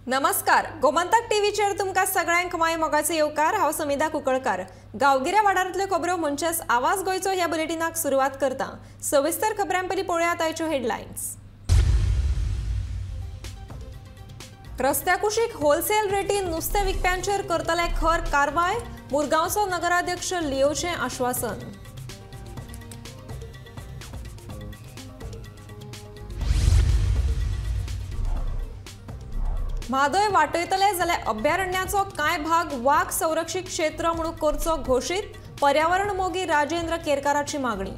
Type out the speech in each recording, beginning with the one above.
नमस्कार, गोमंतक टीव्हीचेर तुमकां सगळ्यांक my मोगाचो येवकार। हांव समिधा कुंकळकार। गांवगिऱ्या वाठारांतल्यो खबरो म्हणचेच आवाज गोंयचो ह्या बुलेटिनाक सुरवात करता। सविस्तर खबरां पयलीं पळोवया आयच्यो हेडलायन्स। रस्त्या कुशीक होलसेल रेटीन नुस्तें विकप्यांचेर करतले खर कारवाय, मुरगांवचो नगराध्यक्ष लियोचें आश्वासन। म्हादय वाटयतले जाल्यार अभयारण्याचो कांय भाग वाग संरक्षित क्षेत्र म्हणून करचो घोशीत, पर्यावरण मोगी राजेंद्र केरकाराची मागणी।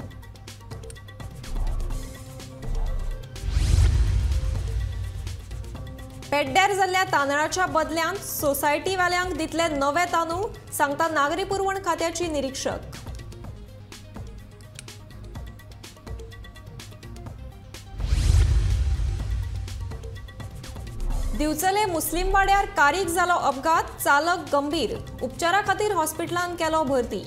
पेड्ड्यार जाल्ल्या तांदळाच्या बदल्यांत सोसायटीवाल्यांक दितले नवे तांदूळ, सांगता नागरी पुरवण खात्याची निरीक्षक। दिवचले मुस्लिम वाड्यार कारीक जालो अपघात, चालक गंभीर, उपचारा खातीर हॉस्पिटलांत केलो भरती।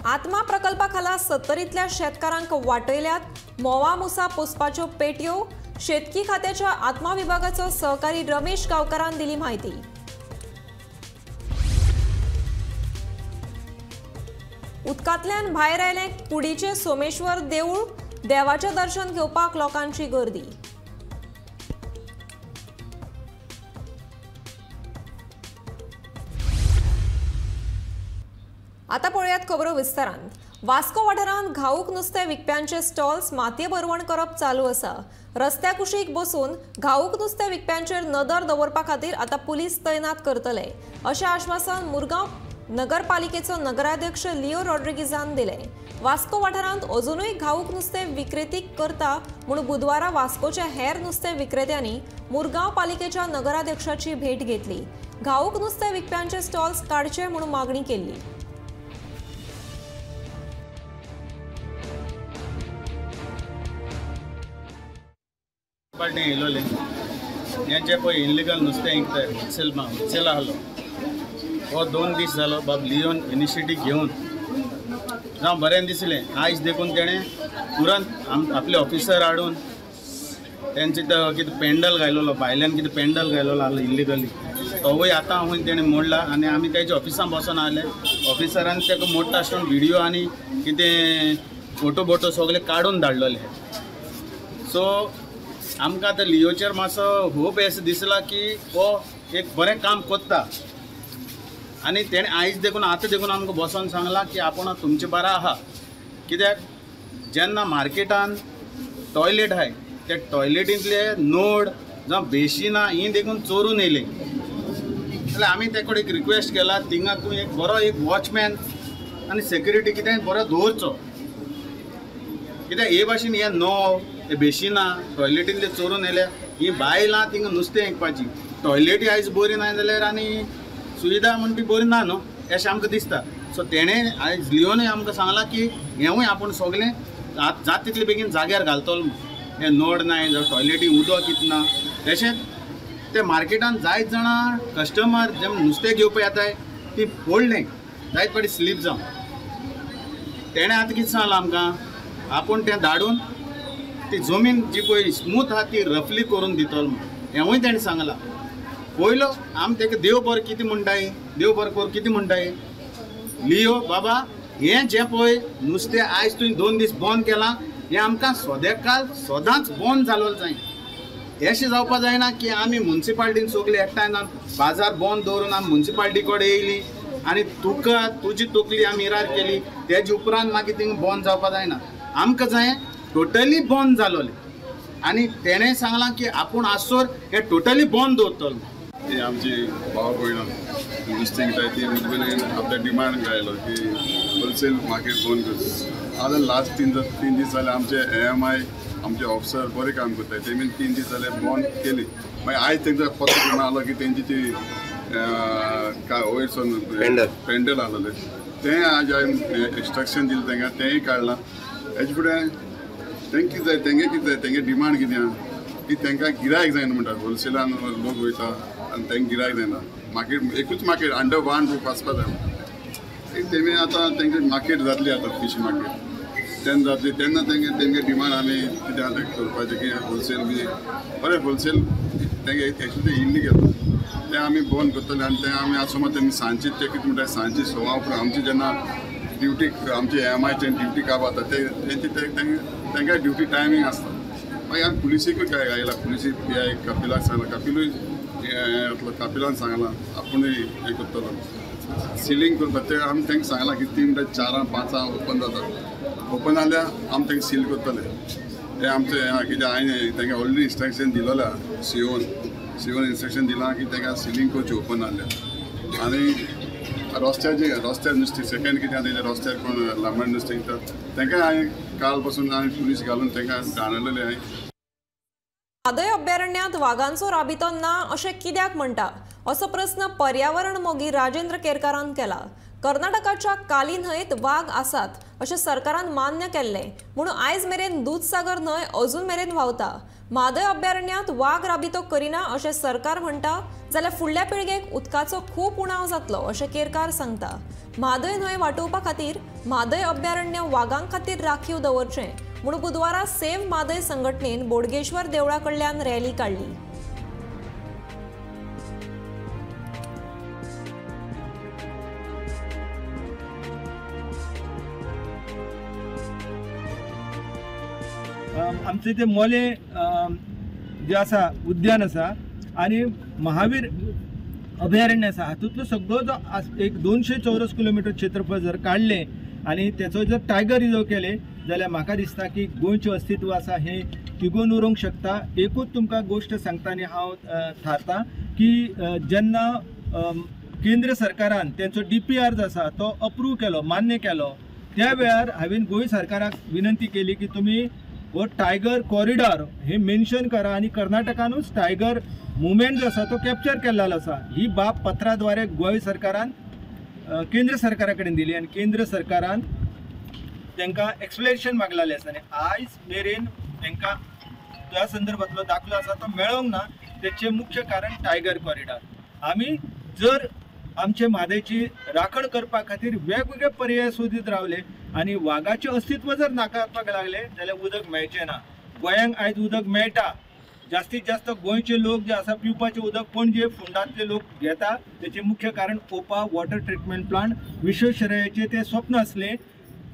आत्मा प्रकल्पा खाला सत्तरींतल्या शेतकारांक वाटयल्यात मोवा मुसा पोसपाच्यो पेटयो, शेतकी खात्याच्या आत्मा विभागाचो सहकारी रमेश गांवकारान दिली म्हायती। उदकांतल्यान भायर आयलें कुडीचें सोमेश्वर देवूळ, देवाचें दर्शन घेवपाक लोकांची गर्दी। आतां पळोवयात खबरो विस्तारान। वास्को वाठारांत घाऊक नुस्तें विकप्यांचे स्टॉल्स मातये भरवण करप चालू आसा। रस्त्या कुशीक बसून घाऊक नुस्तें विकप्यांचेर नदर दवरपा खातीर आतां पुलीस तैनात करतले, अशें आश्वासन मुरगांव नगरपालिकेचो नगराध्यक्ष लिओ रॉड्रिगीजान दिले। वास्को वाठारांत अजुनूय घाऊक नुस्तें विक्रेतीक करता म्हूण बुधवारा वास्कोच्या हेर नुस्तें विक्रेत्यांनी मुरगांव पालिकेच्या नगराध्यक्षाची भेट घेतली। घाऊक नुस्तें विकप्यांचे स्टॉल्स काडचे म्हूण मागणी केल्ली। हें पळय इलिगल नुस्तें विकताय होलसेल होलसेल आहलो हो 2 दीस जालो बाब लियोन इनिशिएटीव घेवन जावं बरें दिसलें। आयज देखून तेणें तुरंत आपले ऑफिसर हाडून तेंचे कितें पेंडल घायलोलो, भायल्यान कितें पेंडल घायलोलो आहलो इल्लिगली, तोवूय आतां हूंय तेणें मोडला आनी आमी तेजे ऑफिसान बसोन आहले। ऑफिसरान तेका मोडटा आसतना विडियो आनी कितें फोटो बोटो सगळे काडून धाडलेले। सो आमकां आतां लियोचेर मातसो होप अशें दिसला की हो एक बरें काम कोत्ता आनी तेणें आयज देखून आतां देखून आमकां बसोन सांगलां की आपूण तुमचे बारा आहा। कित्याक जेन्ना मार्केटान टॉयलेट आहाय त्या टॉयलेटींतले नोड जावं बेशिनां हीं देखून चोरून येयलीं जाल्यार आमी ते कडेन एक रिक्वेस्ट केला, थिंगा तूं एक बरो एक वॉचमॅन आनी सेक्युरिटी कितें बरो दवरचो। कित्याक हे भाशेन हे नोव हे बेशिनां टॉयलेटींतले चोरून येयल्या, हीं बायलां थिंगा नुस्तें विकपाची, टॉयलेटी आयज बरी ना जाल्यार आनी सुविधा म्हण ती बरी ना न्हू अशें आमकां दिसता। सो तेणें आयज लियोनूय आमकां सांगलां की हेंवूय आपूण सगळें जाता तितले बेगीन जाग्यार घालतलो म्हूण। हें नोड नाय जावं टॉयलेटी उदक कितें ना, तशेंच ते मार्केटान जायत जाणां कस्टमर जे नुस्तें घेवपा येताय ती पडलें जायत फावटी स्लीप जावन। तेणें आतां कितें सांगलां आमकां, आपूण तें धाडून ती जमीन जी पळय स्मूथ आहा ती रफली करून दितलो म्हूण, हेंवूय तेणें सांगलां। पयलो आमी तेका देव बरें कितें म्हणटाय, देव बरें कर कितें म्हणटाय लियो बाबा, हें जें पळय नुस्तें आयज तुवें 2 दीस बंद केलां हें आमकां सदेकाल सदांच बंद जालो जाय। अशें जावपा जायना की आमी मुन्सिपाल्टीन सगळी एकठांय जावन बाजार बंद दवरून आमी मुन्सिपाल्टी कडेन येयली आनी तुका तुजी तकली आमी इरार केली, तेजे उपरांत मागीर थिंगा बंद जावपा जायना। आमकां जाय टोटली बंद जालोलें आनी तेणें सांगलां की आपूण आसोर हें टोटली बंद दवरतलो। ती आमची भाव भयणां नुस्तें विकताय ती मुदबेन आपल्या डिमांड घायलो की होलसेल मार्केट बंद करचें। आतां लास्ट 3 दीस जाले आमचे AMI आमचे ऑफिसर बरें काम करताय, तेमी 3 दीस जाले बंद केली। मागीर आयज तेंकां पत्र घेवन आयलो की तेंची ती काय वयर सून पेंडल आहलेलें तें आज हांवें इंस्ट्रक्शन दिलें तांकां, तेंय काडलां। हेजे फुडें तेंकां कितें जाय, तेंगे कितें जाय, तेंगे डिमांड कितें आहा की तांकां गिरायक जायना म्हणटा, होलसेलान लोक वयता आनी तांकां गिरायक जायना। मार्केट एकूच मार्केट अंडर 1 रूफ आसपा जाय। तेमी आतां तेंगे मार्केट जातली आतां फिश मार्केट तेन्ना जातली तेन्ना तेंगे तेंगे डिमांड आमी कितें आतां करपाचें की होलसेल बी बरें होलसेल तेंगे एक्चुली तें इल्लीगल तें आमी बंद करतले. आनी तें आमी आतां समज तेमी सांजची ते कितें म्हणटा सांजची 6 उपरांत आमची जेन्ना ड्युटी आमची एमआयचे ड्युटी काब जाता ते तेंची तेंकां ड्युटी टायमींग आसता. मागीर आमी पुलिसीकूय काय आयला पुलिसी पी I कपिलाक सांगलां, कपिलूय येतलो, कपिलान सांगलां आपुणूय हें करतलो सिलींग करपाक. तें आमी तांकां सांगलां की 3 ते 4 5 ओपन जाता, ओपन जाल्यार आमी तांकां सील करतले. तें आमचें कितें हांवें तांकां ऑलरेडी इन्स्ट्रक्शन दिलेलें आसा, सीओन इन्स्ट्रक्शन दिलां की तांकां सिलींग करची ओपन जाल्यार. आनी रस्त्याचेर रस्त्यार नुस्तें सेकेंड कितें आसा तेजें रस्त्यार कोण लांबण नुस्तें विकता तांकां हांवें काल पासून हांवें पुलीस घालून तांकां दाणलेलें हांवें. म्हादय अभयारण्यांत वागांचो राबितो ना अशें कित्याक म्हणटा असो प्रस्न पर्यावरण मोगी राजेंद्र केरकारान केला. कर्नाटकाच्या काली न्हंयेत वाग आसात अशें सरकारान मान्य केल्लें म्हणून आयज मेरेन दूदसागर न्हंय अजून मेरेन व्हांवता. म्हादय अभयारण्यांत वाग राबितो करिना अशें सरकार म्हणटा जाल्यार फुडल्या पिळगेक उदकाचो खूब उणाव जातलो अशें केरकार सांगता. म्हादय न्हंय वाटोवपा खातीर म्हादय अभयारण्य वागां खातीर राखीव दवरचें म्हणून बुधवारा सेव्ह म्हादय संघटनेन बोडगेश्वर देवळा कडल्यान रॅली काडली. आमचे ते मोले जे आसा उद्यान आसा आनी महावीर अभयारण्य आसा हातूंतलो सगळो जो एक 200 चौरस किलोमिटर क्षेत्रफळ जर काडलें आनी तेचो जर टायगर रिजर्व केलें जाल्यार म्हाका दिसता की गोंयचें अस्तित्व आसा हें तिगोवन उरूंक शकता. एकूच तुमकां गोश्ट सांगता आनी हांव थारता की जेन्ना केंद्र सरकारान तेंचो DPR जो आसा तो अप्रूव केलो, मान्य केलो, त्या वेळार हांवें गोंय सरकाराक विनंती केली की तुमी हो टायगर कॉरिडॉर हे मेन्शन करा आनी कर्नाटकानूच टायगर मुवमेंट जो आसा तो कॅप्चर केल्लो आसा. ही बाब पत्राद्वारे गोंय सरकारान केंद्र सरकारा कडेन दिली आनी केंद्र सरकारान तांकां एक्सप्लेनेशन मागलेलें आसा आनी आयज मेरेन तांकां त्या संदर्भांतलो दाखलो आसा तो मेळोंक ना. तेचें मुख्य कारण टायगर कॉरिडॉर. आमी जर आमचे म्हादयची राखण करपा खातीर वेगवेगळे पर्याय सोदीत रावले आनी वागाचें अस्तित्व जर नाकारपाक लागले जाल्यार उदक मेळचें ना. गोंयांक आयज उदक मेळटा, जास्तीत जास्त गोंयचे लोक जे आसा पिवपाचें उदक पणजे फोंडांतले लोक घेता तेचें मुख्य कारण ओपा वॉटर ट्रिटमेंट प्लांट. विश्वेश्वरयाचें तें स्वप्न आसलें,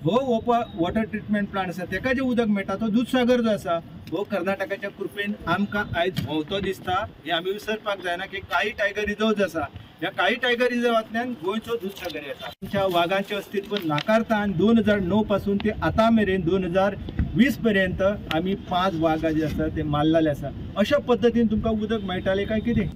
हो ओपा वॉटर ट्रिटमेंट प्लांट आसा तेका जें उदक मेळटा तो दूदसागर जो आसा हो कर्नाटकाच्या कृपेन आमकां आयज भोंवतो दिसता. हें आमी विसरपाक जायना की काळी टायगर रिजर्व जो आसा ह्या काळी टायगर रिजर्वांतल्यान गोंयचो दूदसागर येता. आमच्या वागांचें अस्तित्व नाकारता आनी 2009 पासून ते आतां मेरेन 2020 पर्यंत आमी 5 वाग जे आसा ते मारलेले आसा. अशा पद्दतीन तुमकां उदक मेळटालें काय कितें?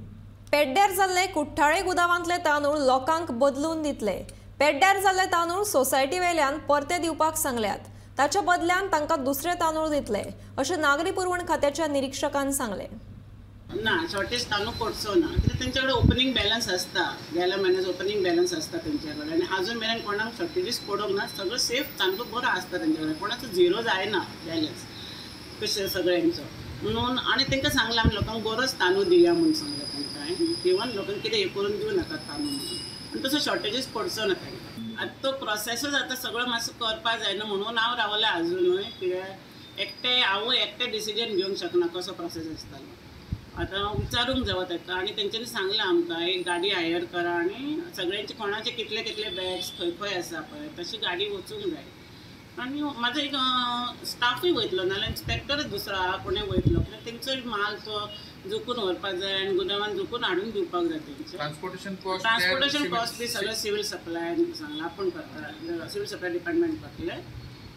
पेड्ड्यार जाल्ले कुठ्ठाळे गुदावांतले तांदूळ लोकांक बदलून दितले. पेड्ड्यार जाल्ले तांदूळ सोसायटी वेल्यान परते दिवपाक सांगल्यात, ताच्या बदल्यान तांकां दुसरे तांदूळ दितले अशें नागरी पुरवण खात्याच्या निरीक्षकान सांगलें. ना, शॉर्टेज तांदूळ पडचो ना कित्याक तेंचे कडेन ओपनींग बॅलन्स आसता, गेल्या म्हयन्याचो ओपनींग बॅलन्स आसता तेंचे कडेन आनी आजून मेरेन कोणाक शॉर्टेजीस पडूंक ना. सगळो सेफ तांदूळ बरो आसता तेंचे कडेन, कोणाचो झिरो जायना बॅलन्स कशें सगळ्यांचो म्हणून. आनी तांकां सांगलां आमी लोकांक बरोच तांदूळ दिया म्हूण सांगलां तांकां, इवन लोकांक कितें हें करून दिवं नाका तांदूळ म्हणून, आनी तसो शॉर्टेजीस पडचो ना तांकां. आतां तो प्रोसेसूच आतां सगळो मातसो करपाक जायना म्हणून हांव रावलें आजुनूय, कित्याक एकटें हांवूय एकटें डिसिजन घेवंक शकना कसो प्रोसेस आसतालो. आतां विचारूंक जावो ताका आनी तेंच्यांनी सांगलां आमकां एक गाडी हायर करा आनी सगळ्यांचे कोणाचे कितले कितले बॅग्स खंय खंय आसा पळय तशी गाडी वचूंक जाय. आनी म्हाजो एक स्टाफूय वयतलो नाल्यार इन्स्पेक्टरूच दुसरो आहा कोणूय वयतलो, कित्याक तेंचो माल तो जोखून व्हरपाक जाय आनी गुदावान जोखून हाडून दिवपाक जाय. तेंचें ट्रान्सपोर्टेशन कॉस्ट बी सगळें सिवील सप्लायान सांगलां आपूण करता, सिवील सप्लाय डिपार्टमेंट करतलें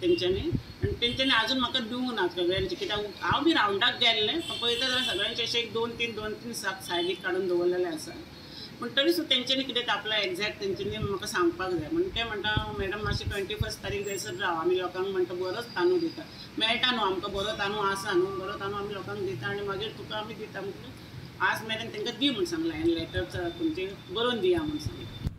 तेंच्यांनी. आनी तेंच्यांनी आजून म्हाका दिवंक ना सगळ्यांचे, कित्याक हांव बी रावंडाक गेल्लें पण पळयता जाल्यार सगळ्यांचे अशें एक 2-3 साक सायडीक काडून दवरलेले आसा. पूण तरी सुद्दां तेंच्यांनी कितें आपला एग्जॅक्ट तेंच्यांनी म्हाका सांगपाक जाय. म्हणून ते म्हणटा मॅडम मातशें 21 तारीख जायसर राव, आमी लोकांक म्हणटा बरोच तांदूळ दिता, मेळटा न्हू आमकां बरो तांदूळ आसा न्हू, बरो तांदूळ आमी लोकांक दिता आनी मागीर तुका आमी दिता. म्हणून आज मेरेन तांकां दी म्हूण सांगलां हांवें, लेटर तुमचें बरोवन दिया म्हूण सांगलां.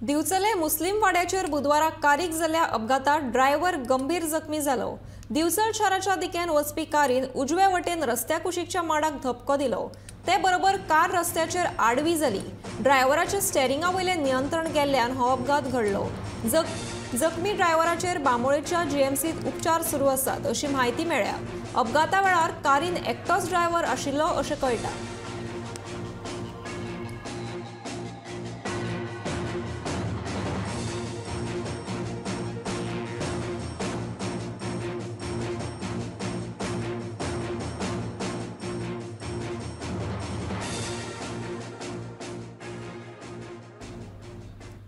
दिवचले मुस्लिम वाड्याचेर बुधवारा कारीक जाल्ल्या अपघातात ड्रायव्हर गंभीर जखमी जालो। दिवचल शाराच्या दिकेन वचपी कारीन उजवे वटेन रस्त्या कुशीकच्या माडाक धपको दिलो। ते बरोबर कार रस्त्याचेर आडवी जाली। ड्रायव्हराचे स्टेरिंगा वयलें नियंत्रण गेल्ल्यान हो अपघात घडलो। जखमी ड्रायव्हराचेर बांबोळेच्या जीएमसीत उपचार सुरू आसात अशी म्हायती मेळ्ळ्या। अपघाता वेळार कारीन एकटोच ड्रायव्हर आशिल्लो अशें कळटा।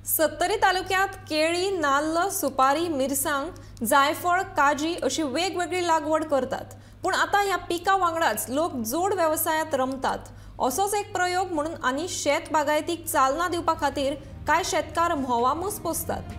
सत्तरी तालुक्यात केळी, नाल्ल, सुपारी, मिरसांग, जायफळ, काजी अशी वेगवेगळी लागवड करतात। पूण आतां ह्या पिका वांगडाच लोक जोड वेवसायात रमतात। असोच एक प्रयोग म्हणून आनी शेत बागायतीक चालना दिवपा खातीर कांय शेतकार म्होंवामूस पोसतात।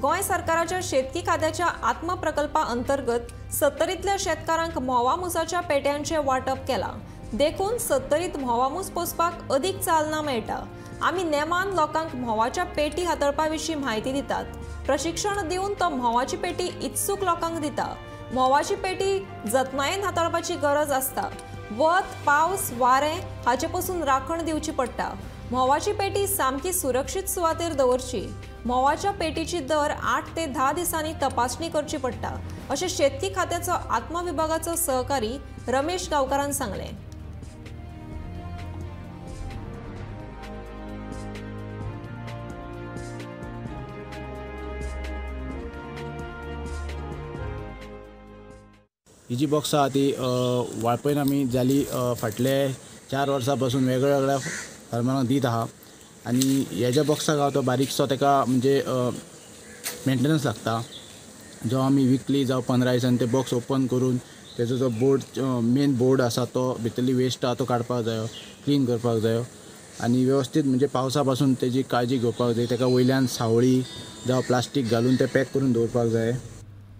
गोंय सरकाराच्या शेतकी खात्याच्या आत्मप्रकल्पा अंतर्गत सत्तरींतल्या शेतकारांक म्होंवामुसाच्या पेट्यांचें वांटप केलां। देखून सत्तरीत म्होंवामूस पोसपाक अदीक चालना मेळटा। आमी नेमान लोकांक म्होंवाच्या पेटी हाताळपा विशीं म्हायती दितात। प्रशिक्षण दिवन तो म्होंवाची पेटी इत्सूक लोकांक दिता। म्होंवाची पेटी जतनायेन हाताळपाची गरज आसता। वत, पावस, वारें हाचे पसून राखण दिवची पडटा। म्होंवाची पेटी सामकी सुरक्षीत सुवातेर दवरची। म्होंवाच्या पेटीची दर 8 ते 10 दिसांनी तपासणी करची पडटा अशें शेतकी खात्याचो आत्मविभागाचो सहकारी रमेश गांवकारान सांगलें। ही जी बॉक्सां आहा ती वाळपयन आमी जाली फाटले 4 वर्सां पासून वेगळ्या वेगळ्या फार्मरांक दीत आहा। आनी हे ज्या बॉक्साक आहा तो बारीकसो ताका म्हणजे मेंटेनन्स लागता, जो आमी विकली जावं 15 दिसांनी ते बॉक्स ओपन करून तेजो जो बोर्ड मेन बोर्ड आसा तो भितरली वेस्ट आहा तो काडपाक जायो, क्लीन करपाक जायो आनी वेवस्थीत म्हणजे पावसा पासून तेजी काळजी घेवपाक जाय। ताका वयल्यान सावळी जावं प्लास्टीक घालून ते पॅक करून दवरपाक जाय।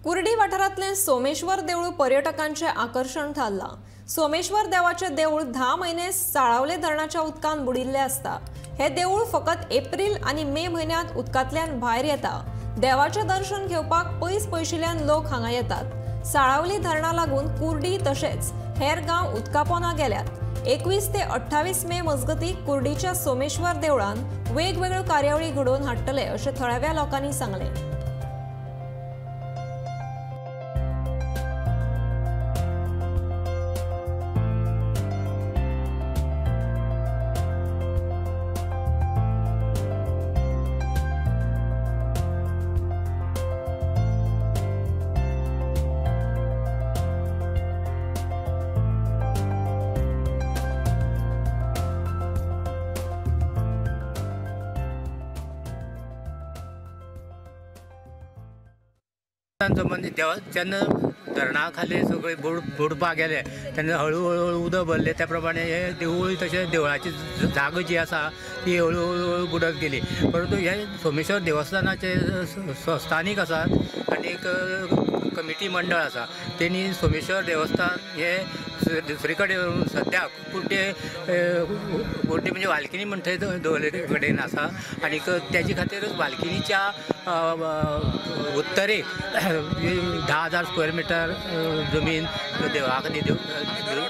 कुर्डी वाठारांतलें सोमेश्वर देवूळ पर्यटकांचें आकर्शण थारलां। सोमेश्वर देवाचें देवूळ 10 म्हयने साळावले धरणाच्या उदकान बुडिल्लें आसता। हें देवूळ फकत एप्रील आनी मे म्हयन्यांत उदकांतल्यान भायर येता। देवाचें दर्शन घेवपाक पयस पयशिल्ल्यान लोक हांगा येतात। साळावली धरणा लागून कुर्डी तशेंच हेर गांव उदकापोना गेल्यात। 21 ते 28 मे मजगतीं कुर्डीच्या सोमेश्वर देवळान वेगवेगळ्यो कार्यावळी घडोवन हाडटले अशें थळाव्या लोकांनी सांगलें। जेन्ना धरणा खाली सगळे बुडपाक गेले तेन्ना हळू हळू उदक भरलें, त्या प्रमाणे हे देवूळ तशें देवळाची जागो जी आसा ती हळू हळू बुडत गेली। परंतु हे सोमेश्वर देवस्थानाचे संस्थानीक आसा आनी एक कमिटी मंडळ आसा, तेणी सोमेश्वर देवस्थान हे दुसरे कडेन सद्या कुड्डे कुड्डे म्हणजे वालकिनी म्हणटा थंय दवरले कडेन आसा आनी तेजे खातीरच वालकिनीच्या उत्तरेक 10,000 स्क्वेअर मिटर जमीन देवळा खातीर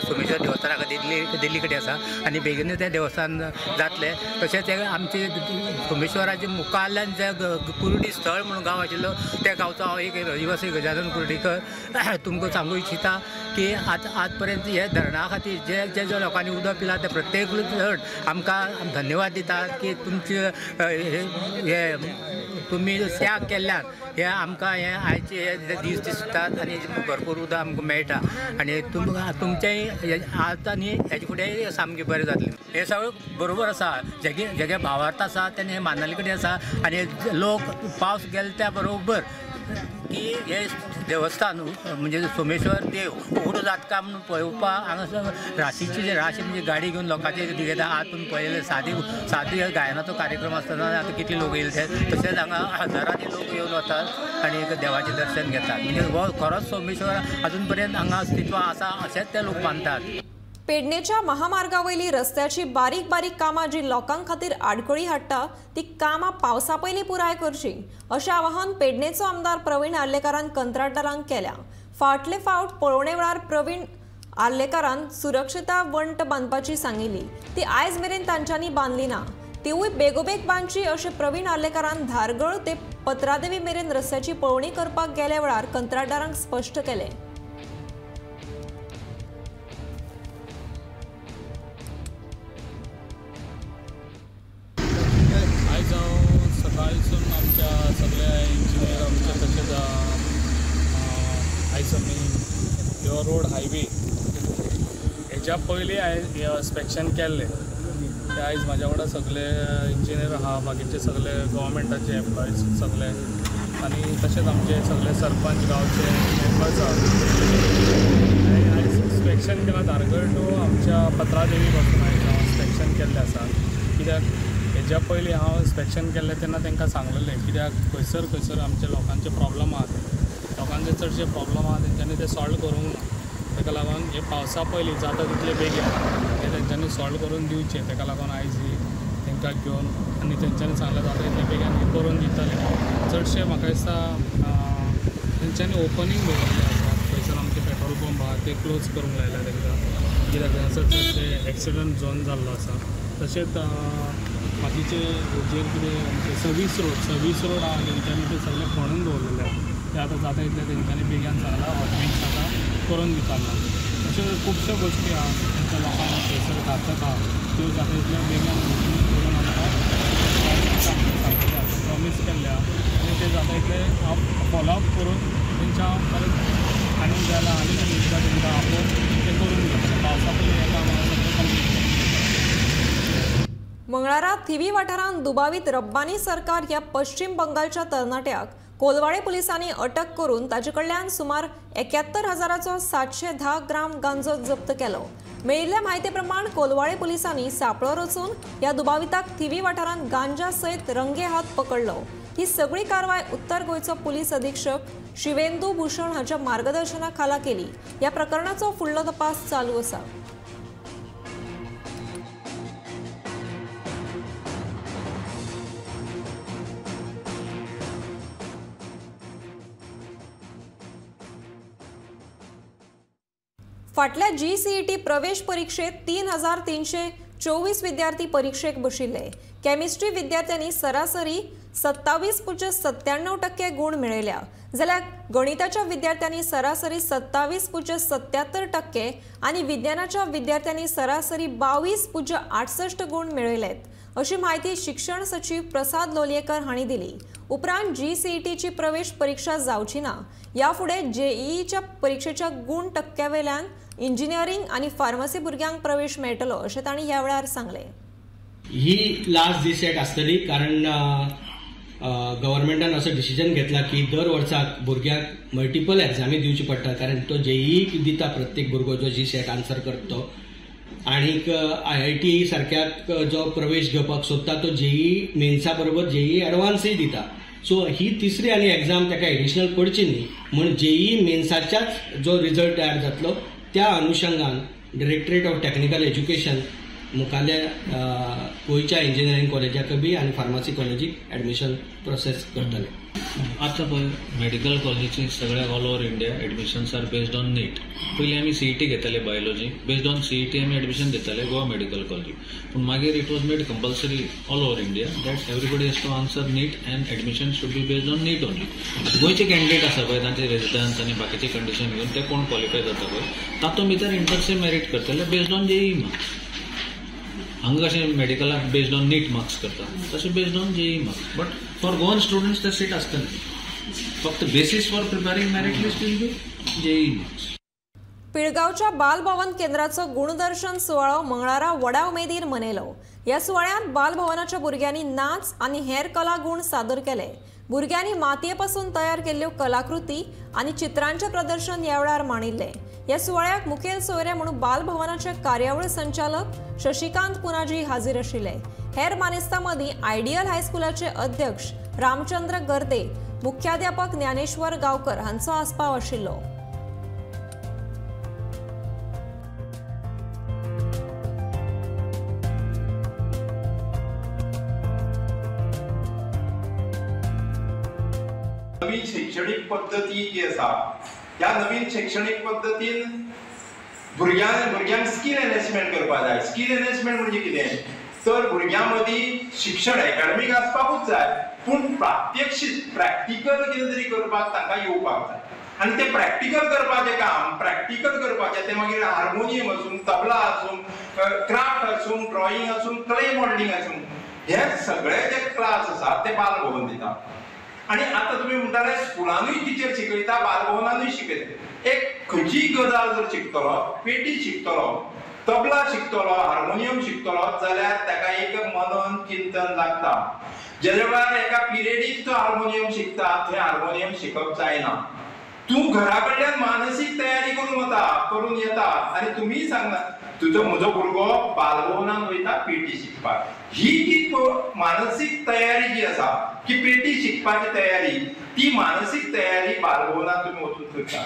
सोमेश्वर देवस्थाना खातीर दिल्ली कडेन आसा आनी बेगीनूच तें देवस्थान जातलें। तशेंच आमचे सोमेश्वराचे मुखाल्ल्यान जे कुर्डी स्थळ म्हणून गांव आशिल्लो त्या गांवचो हांव एक रहिवासी गजानन कुर्डीकर तुमकां सांगू इच्छिता की आज पर्यंत हे धरणा खातीर जे जे जे लोकांनी उदक पिलां ते प्रत्येक जण आमकां धन्यवाद दितात की तुमचे हे तुमी त्याग केल्ल्यान हे आमकां हे आयचे हे दीस दिसतात आनी भरपूर उदक आमकां मेळटा आनी तुमचेंय आज आनी हेजे फुडें सामकें बरें जातलें। हें सगळें बरोबर आसा, जेगे जेगे भावार्थ आसा तेणे हें मानाली कडेन आसा आनी लोक पावस गेले त्या बरोबर की हे देवस्थान म्हणजे सोमेश्वर देव उगडो जाता म्हणून पळोवपाक हांगासर राशीची राशी म्हणजे गाडी घेवन लोकांचे घेता। आज तुमी पळयलें सादी सादी गायनाचो कार्यक्रम आसतना आतां कितले लोक येयले ते, तशेंच हांगा हजारांनी लोक येवन वतात आनी देवाचें दर्शन घेतात। म्हणजे हो खरोच सोमेश्वर अजून पर्यंत हांगा अस्तित्व आसा अशेंच ते लोक मानतात। पेडणेच्या महामार्गावयली रस्त्याची बारीक बारीक कामां जी लोकां खातीर आडखळी हाडटा ती कामां पावसा पयलीं पुराय करची अशें आवाहन पेडणेचो आमदार प्रवीण आर्लेकारान कंत्राटदारांक केल्या. फाटले फावट पळोवणे वेळार प्रवीण आर्लेकारान सुरक्षता वंट बांदपाची सांगिल्ली, ती आयज मेरेन तांच्यांनी बांदली ना, तिवूय बेगोबेग बांदची अशें प्रवीण आर्लेकारान धारगळ ते पत्रादेवी मेरेन रस्त्याची पळोवणी करपाक गेल्या वेळार कंत्राटदारांक स्पश्ट केलें. आयज हांव सकाळसून आमच्या सगळ्या इंजिनियर आमच्या तशेंच आयज आमी ह्यो रोड हायवे हेज्या पयलीं हांवें इन्स्पेक्शन केल्लें. ते आयज म्हाज्या वांगडा सगळे इंजिनियर आहा, बाकीचे सगळे गव्हर्मेंटाचे एम्प्लॉईज सगळे आनी तशेंच आमचे सगळे सरपंच गांवचे मेंबर्स आहा. हांवें आयज इन्स्पेक्शन केलां धारगळ टू आमच्या पत्रादेवी पासून आयज हांव इन्स्पेक्शन केल्लें आसा. कित्याक हेज्या पयलीं हांव इन्स्पेक्शन केल्लें तेन्ना तांकां सांगलेलें कित्याक खंयसर खंयसर आमच्या लोकांचे प्रॉब्लम आहात, लोकांचे चडशे प्रॉब्लम आहा तेंच्यांनी ते सॉल्व करूंक ना. ताका लागून हे पावसा पयलीं जाता तितले बेगीन हे तेंच्यांनी सॉल्व करून दिवचें. ताका लागून आयज ही तांकां घेवन आनी तेंच्यांनी सांगलें जाता तितले बेगीन हें करून दितले. चडशे म्हाका दिसता तेंच्यांनी ओपनींग दवरलें आसा, खंयसर आमचे पेट्रोल पंप आहा ते क्लोज करूंक लायल्या तांकां, कित्याक थंयसर चडशे एक्सिडंट झोन जाल्लो आसा. तशेंच बाकीचे जेर कितें आमचे सर्वीस रोड आहा तेंच्यांनी ते सगळे खणून दवरलेले आहा, ते आतां जाता तितले तेंच्यांनी बेगीन सांगलां हॉटमिक्स आतां करून दिता. अश्यो खुबश्यो गोश्टी आहा तेंच्या लोकांक थंयसर घातक आहा त्यो जाता तितल्या बेगीन करून आमकां सांगलेलें आसा, प्रॉमीस केल्लें आहा आनी ते जाता तितले हांव फॉलोअप करून तेंच्या हांव परत आनीक जाल्यार आनीक एकदां तेंकां आपोवन तें करून दिता. पावसा पयलीं हें काम हांव सगळें कंप्लीट करता. मंगळारा थिवी वाठारांत दुबावीत रब्बानी सरकार ह्या पश्चिम बंगालच्या तरणाट्याक कोलवाळे पुलिसांनी अटक करून ताचे कडल्यान सुमार 71,710 ग्राम गांजो जप्त केलो. मेळिल्ल्या म्हायती प्रमाण कोलवाळे पुलिसांनी सापळो रचून ह्या दुबाविताक थिवी वाठारांत गांजा सयत रंगे हात पकडलो. ही सगळी कारवाय उत्तर गोंयचो पुलीस अधीक्षक शिवेंदू भूषण हाच्या मार्गदर्शना खाला केली. ह्या प्रकरणाचो फुडलो तपास चालू आसा. फाटल्या जीसीईटी प्रवेश परीक्षेत 3,324 विद्यार्थी परीक्षेक बशिल्ले. केमिस्ट्री विद्यार्थ्यांनी सरासरी 27.97% गुण मेळयल्या, जाल्यार गणिताच्या विद्यार्थ्यांनी सरासरी 27.77% आनी विज्ञानाच्या विद्यार्थ्यांनी सरासरी 22.68 गुण मेळयलेत अशी म्हायती शिक्षण सचीव प्रसाद लोलयेकर हांणी दिली. उपरांत जीसीईटीची प्रवेश परीक्षा जावची ना. ह्या फुडें जेईईच्या परीक्षेच्या गुण टक्क्यावेल्यान इंजिनियरींग आनी फार्मसी भुरग्यांक प्रवेश मेळटलो अशें तांणी ह्या वेळार सांगलें. ही लास्ट दीस आसतली, कारण गव्हर्मेंटान असो डिसिजन घेतला की दर वर्साक भुरग्यांक मल्टिपल एग्जामी दिवची पडटा, कारण तो जेईई दिता प्रत्येक भुरगो जो जी सॅट आन्सर करता तो, आणीक आयआयटी सारक्याक जो प्रवेश घेवपाक सोदता तो जेईई मेन्सा बरोबर जेईई एडवान्सय दिता. सो ही तिसरी आनी एग्जाम ताका एडिशनल पडची न्ही म्हूण जेईई मेन्साच्याच जो रिजल्ट तयार जातलो त्या अनुशंगान डिरेक्टरेट ऑफ टेक्निकल एज्युकेशन मुखाल्या गोंयच्या इंजिनियरींग कॉलेजाक बी आनी फार्मासी कॉलेजीक एडमिशन प्रोसेस करतले. आतां पळय मेडिकल कॉलेजीची सगळ्या all over India admissions are based on NEET. पयलीं आमी सीईटी घेताले बायोलॉजी, बेस्ड ऑन सीईटी आमी एडमिशन दिताले गोवा मेडिकल कॉलेजीक, पूण मागीर it was made compulsory all over India that everybody has to answer NEET and admission should be based on NEET only. गोंयचे candidate आसा पळय तांचे रेजिडन्स आनी बाकीचे कंडिशन घेवन ते कोण क्वॉलिफाय जाता पळय तातूंत भितर इंटरसे मेरीट करतले बेस्ड ऑन जेईई मार्क्स. हांगा कशें मेडिकलाक बेस्ड ऑन नीट मार्क्स करता तशें based on JEE marks, but for Goan students ते सीट आसतलें. फक्त basis for preparing merit list will be JEE marks. पिळगांवच्या Bal Bhavan केंद्राचो गुणदर्शन सुवाळो मंगळारा व्हडा उमेदीन मनयलो. ह्या सुवाळ्यांत बालभवनाच्या भुरग्यांनी नाच आनी हेर कला गुण सादर केले. भुरग्यांनी मातये पासून तयार केल्ल्यो कलाकृती आनी चित्रांचें प्रदर्शन ह्या वेळार मांडिल्लें. ह्या सुवाळ्याक मुखेल सोयरे म्हणून बालभवनाचे कार्यावळ संचालक शशिकांत पुनाजी हाजीर आशिल्ले. हेर मानेस्तां मदीं आयडियल हायस्कुलाचे अध्यक्ष रामचंद्र गर्दे, मुख्याध्यापक ज्ञानेश्वर गांवकर हांचो आस्पाव आशिल्लो. नवीन शैक्षणीक पद्दती जी आसा ह्या नवीन शैक्षणीक पद्दतीन भुरग्यांक स्कील एनहेन्समेंट करपाक जाय. स्कील एनहेन्समेंट म्हणजे कितें तर भुरग्यां मदीं शिक्षण एकाडमीक आसपाकूच जाय, पूण प्रात्यक्षीक प्रॅक्टिकल कितें तरी करपाक तांकां येवपाक जाय. आनी तें प्रॅक्टिकल करपाचें काम, प्रॅक्टिकल करपाचें तें मागीर हार्मोनियम आसूं, तबला आसूं, क्राफ्ट आसूं, ड्रॉइंग आसूं, क्ले मॉडलिंग आसूं, हे सगळे जे क्लास आसात ते बालभवन दिता. आनी आतां तुमी म्हणटाले स्कुलानूय टिचर शिकयता, बालभवनानूय शिकयता. एक खंयचीय गजाल जर शिकतलो, पेटी शिकतलो, तबला शिकतलो, हार्मोनियम शिकतलो जाल्यार ताका एक मनन चिंतन लागता. जेज्या वेळार एका पिरियडीक तो हार्मोनियम शिकता थंय हार्मोनियम शिकप जायना. तूं घरा कडल्यान मानसीक तयारी करून वता, करून येता आनी तुमीय सांगना तुजो म्हजो भुरगो बालभवनान वयता पेटी शिकपाक. ही जी मानसीक तयारी जी आसा की पेटी शिकपाची तयारी, ती मानसीक तयारी बालभवनान तुमी वचून करता.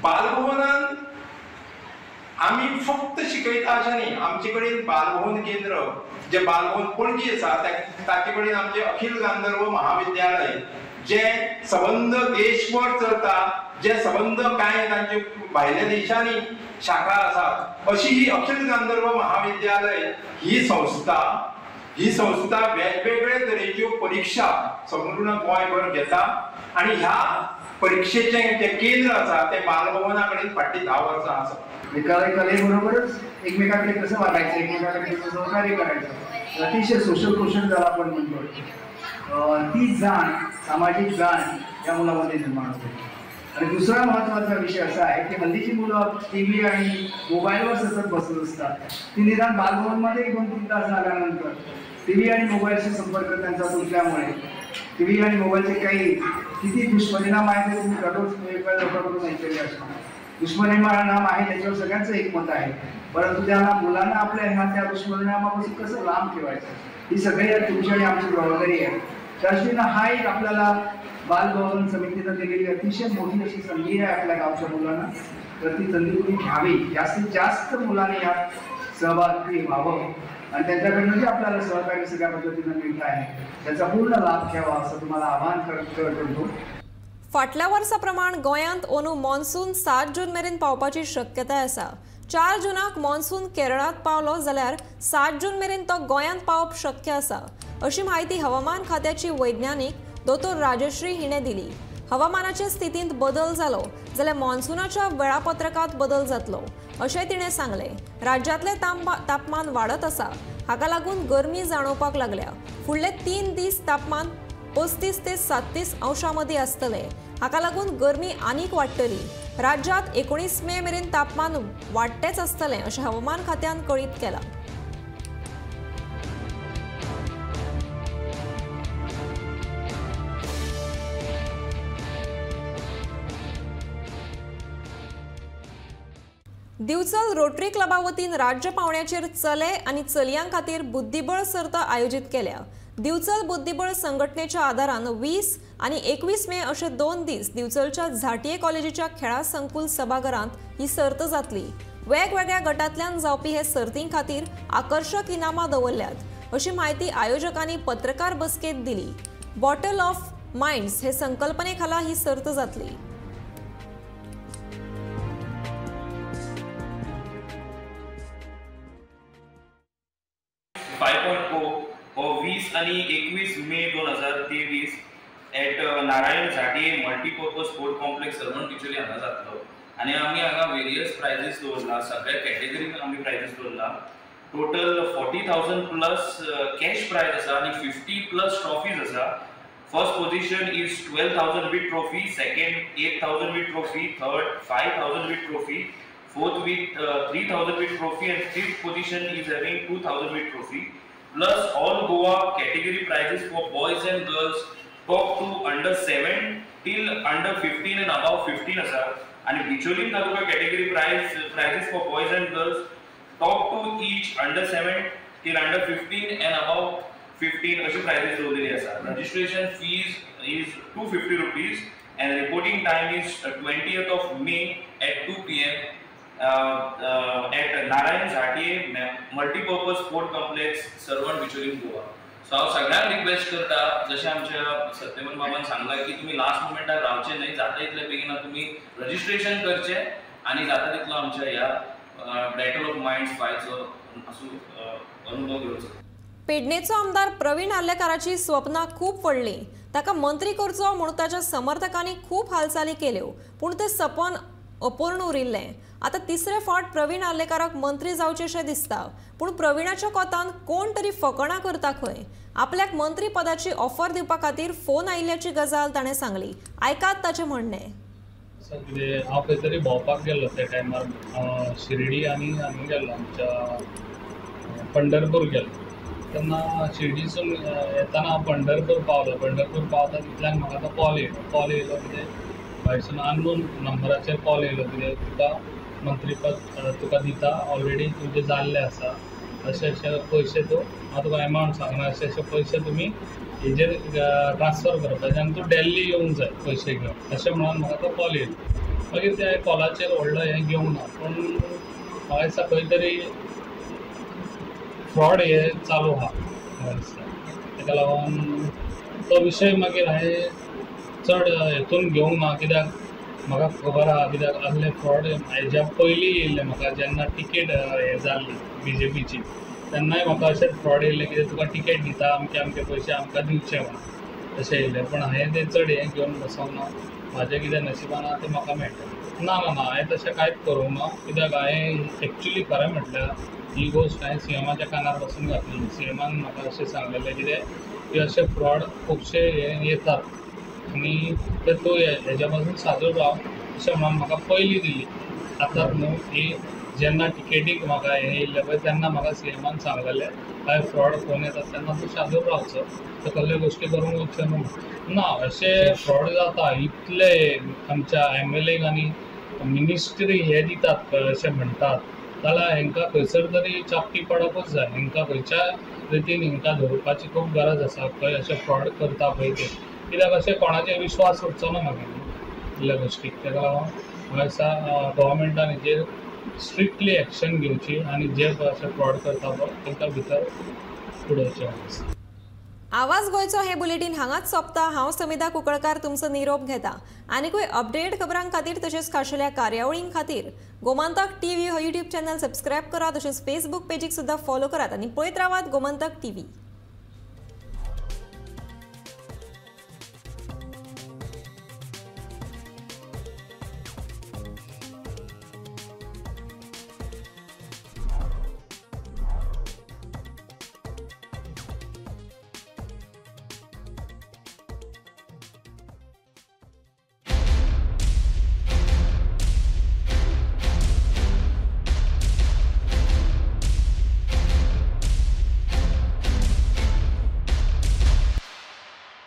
बालभवनान आमी फक्त शिकयता अशें न्ही, आमचे कडेन बालभवन केंद्र जे बालभवन पणजी आसा ताचे कडेन आमचें अखिल गांधर्व महाविद्यालय जे सबंद देशभर चलता, जे सबंद कांय तांचे भायल्या देशांनी शाखा आसात, अशी ही अखिल गांधर्व महाविद्यालय ही संस्था वेगवेगळे तरेच्यो परिक्षा संपूर्ण गोंयभर घेता. आनी ह्या परिक्षेचें जें केंद्र आसा तें बालभवना कडेन फाटलीं 10 वर्सां आसा. कलेबरोबरच एकमेकाकडे कसं वागायचं, एकमेकाकडे कसं सहकार्य करायचं, अतिशय सोशल क्वेश्चन ज्याला आपण म्हणतो ती जाण, सामाजिक जाण या मुलामध्ये निर्माण होते. आणि दुसरा महत्त्वाचा विषय असा आहे की हल्लीची मुलं टी व्ही आणि मोबाईलवर सतत बसत असतात. ती निदान बालभवनमध्ये 2-3 तास झाल्यानंतर टी व्ही आणि मोबाईलशी संपर्क त्यांचा तुटल्यामुळे टी व्ही आणि मोबाईलचे काही किती दुष्परिणाम आहेत ते तुम्ही दररोज वेगवेगळ्या लोकांकडून ऐकलेले असणार. दुष्परिणाम आहे त्याच्यावर सगळ्यांचं एकमत आहे, परंतु त्यांना मुलांना आपल्या ह्या त्या दुष्परिणामापासून कसं लांब ठेवायचं ही सगळी तुमची आणि आमची जबाबदारी आहे. त्या दृष्टीनं हा एक आपल्याला बालभवन समितीनं दिलेली अतिशय मोठी अशी संधी आहे आपल्या गावच्या मुलांना, तर ती संधी तुम्ही घ्यावी. जास्तीत जास्त मुलांनी यात सहभागी व्हावं आणि त्यांच्याकडनं जे आपल्याला सहकार्य सगळ्या पद्धतीनं मिळत आहे त्याचा पूर्ण लाभ घ्यावा असं तुम्हाला आवाहन करतो. फाटल्या वर्सा प्रमाण गोंयांत अंदू मॉन्सून 7 जून मेरेन पावपाची शक्यताय आसा. 4 जूनाक मॉन्सून केरळांत पावलो जाल्यार 7 जून मेरेन तो गोंयांत पावप शक्य आसा, अशी म्हायती हवामान खात्याची वैज्ञानिक दोतोर राजश्री हिणें दिली. हवामानाचे स्थितींत बदल जालो जाल्यार मॉन्सूनाच्या वेळापत्रकांत बदल जातलो अशें तिणें सांगलें. राज्यांतलें तापमान वाडत आसा, हाका लागून गरमी जाणवपाक लागल्या. फुडले 3 दीस तापमान 35 ते 37 अंशां मदीं आसतलें, हाका लागून गरमी आनीक वाडटली. राज्यांत 19 मे मेरेन तापमान वाडटेंच आसतलें अशें हवामान खात्यान कळीत केलां. दिवचल रोटरी क्लबा वतीन राज्य पावंड्याचेर चले आनी चलयां खातीर बुद्धिबळ सर्त आयोजीत केल्या. दिवचल बुद्धिबळ संघटनेच्या आदारान 20 आनी 21 मे अशे 2 दीस दिवचलच्या झांटये कॉलेजीच्या खेळा संकुल सभाघरांत ही सर्त जातली. वेगवेगळ्या गटांतल्यान जावपी हे सर्ती खातीर आकर्शक इनामां दवरल्यात अशी म्हायती आयोजकांनी पत्रकार बसकेंत दिली. बॉटल ऑफ मायंड्स हे संकल्पने खाला ही सर्त जातली. हो 20 आणि 21 मे 2023 at Narayan Zantye multipurpose sport complex Sarvan Bicholim हांगा जातलो आनी आमी हांगा वेरियस प्रायजीस दवरला. सगळ्या कॅटेगरीन आमी प्रायजीस दवरला. टोटल 40,000 प्लस कॅश प्रायज आसा आनी 50 प्लस ट्रॉफीज आसा. First position is 12,000 with trophy, second 8,000 with trophy, third 5,000 with trophy, fourth with 3,000 with trophy and fifth position is having 2,000 with trophy. Plus all Goa category prizes for boys and girls top 2 under 7 till under 15 and above 15 asa. And Bicholim taluka category prizes for boys and girls top 2 each under 7 till under 15 and above 15 अशी prizes दवरलेली आसा. Registration fees is 250 rupees and reporting time is 20th of May at 2 PM at Narayan Zantye multipurpose sport complex Sarvan Bicholim Goa. So हांव सगळ्यांक request करता, जशें आमच्या सत्यमन बाबान सांगलां की तुमी लास्ट मुमेंटार रावचे न्हय, जाता तितले बेगीन तुमी रजिस्ट्रेशन करचें आनी जाता तितलो आमच्या ह्या बॅटल ऑफ मायंड्स 5चो अनुभव घेवचो. पेडणेचो आमदार प्रवीण आर्लेकाराची स्वप्नां खूब व्हडली. ताका मंत्री करचो म्हूण ताच्या समर्थकांनी खूब हालचाली केल्यो, पूण तें सपन अपूर्ण उरिल्लें. आतां तिसरे फावट प्रवीण आर्लेकाराक मंत्री जावचें अशें दिसता, पूण प्रवीणाच्या कोतान कोण तरी फकणां करता खंय. आपल्याक मंत्री पदाची ऑफर दिवपा खातीर फोन आयिल्ल्याची गजाल ताणें सांगली. आयकात ताचें म्हणणें. हांव खंय तरी भोंवपाक गेल्लो त्या टायमार, शिर्डी आनी हांगा गेल्लो, आमच्या पंढरपूर गेल्लो. तेन्ना शिर्डीसून येतना हांव पंढरपूर पावलो. पंढरपूर पावता तितल्यान म्हाका तो कॉल येयलो. कॉल येयलो कितें भायसून अननोन नंबराचेर कॉल येयलो कितें तुका मंत्रीपद तुका दिता, ऑलरेडी तुजें जाल्लें आसा, अशे अशे पयशे तूं, हांव तुका एमावंट सांगना, अशे अशे पयशे तुमी हेजेर ट्रान्सफर करपाचे आनी तूं दिल्ली येवंक जाय पयशे घेवन, अशें म्हणून म्हाका तो कॉल येयलो. मागीर त्या कॉलाचेर व्हडलो हें घेवंक ना, पूण म्हाका दिसता खंय तरी फ्रॉड हे चालू आहा म्हाका दिसता. ताका लागून तो विशय मागीर हांवें चड हेतून घेवंक ना, कित्याक म्हाका खबर आहा कित्याक असले फ्रॉड हेज्या पयलीं येयल्ले म्हाका. जेन्ना टिकेट हें जाल्ली बीजेपीची तेन्नाय म्हाका अशेंच फ्रॉड येयल्लें कित्याक तुका टिकेट दिता, अमके अमके पयशे आमकां दिवचे म्हणून अशें येयलें. पूण हांवें तें चड हें घेवन बसोंक ना, म्हाजें कितें नशिबान आहा तें म्हाका मेळटा. ना ना ना, हांवें तशें कांयच करूंक ना, कित्याक हांवें एक्चुली खरें म्हटल्यार ही गोश्ट हांवें सीएमाच्या कानार बसून घातली. सीएमान म्हाका अशें सांगलेलें कितें की अशे फ्रॉड खुबशे हे येतात आनी ते तूं हेज्या पासून सादूर राव अशें म्हणून म्हाका पयलीं दिली. आतां न्हू ही जेन्ना टिकेटीक म्हाका हें येयल्लें पळय तेन्ना म्हाका सीएमान सांगलेलें काय फ्रॉड फोन येतात तेन्ना तूं सादूर रावचो, कसल्यो गोश्टी करूंक वचचें न्हू. ना, अशे फ्रॉड जाता इतले आमच्या एमएलएक आनी मिनिस्ट्री हे दितात अशें म्हणटात, जाल्यार हेंकां खंयसर तरी चापटी पडपूच जाय. हेंकां खंयच्या रितीन हेंकां धरपाची खूब गरज आसा, खंय अशें फ्रॉड करता पळय ते, कित्याक अशें कोणाचेर विश्वास उरचो ना मागीर इल्ल्या गोश्टीक. ताका लागून म्हाका दिसता गव्हर्मेंटान हेजेर स्ट्रिक्टली एक्शन घेवची आनी जे अशें फ्रॉड करता पळय तांकां भितर उडोवचें म्हाका दिसता. आवाज गोंयचो हे बुलेटीन हांगाच सोंपता. हांव समिधा कुंकळकार तुमचो निरोप घेता. आनीकूय अपडेट खबरां खातीर तशेंच खाशेल्या कार्यावळीं खातीर गोमंतक टीव्ही हो यूट्यूब चॅनल सबस्क्रायब करात, तशेंच फेसबूक पेजीक सुद्दां फॉलो करात आनी पळयत रावात गोमंतक टीव्ही.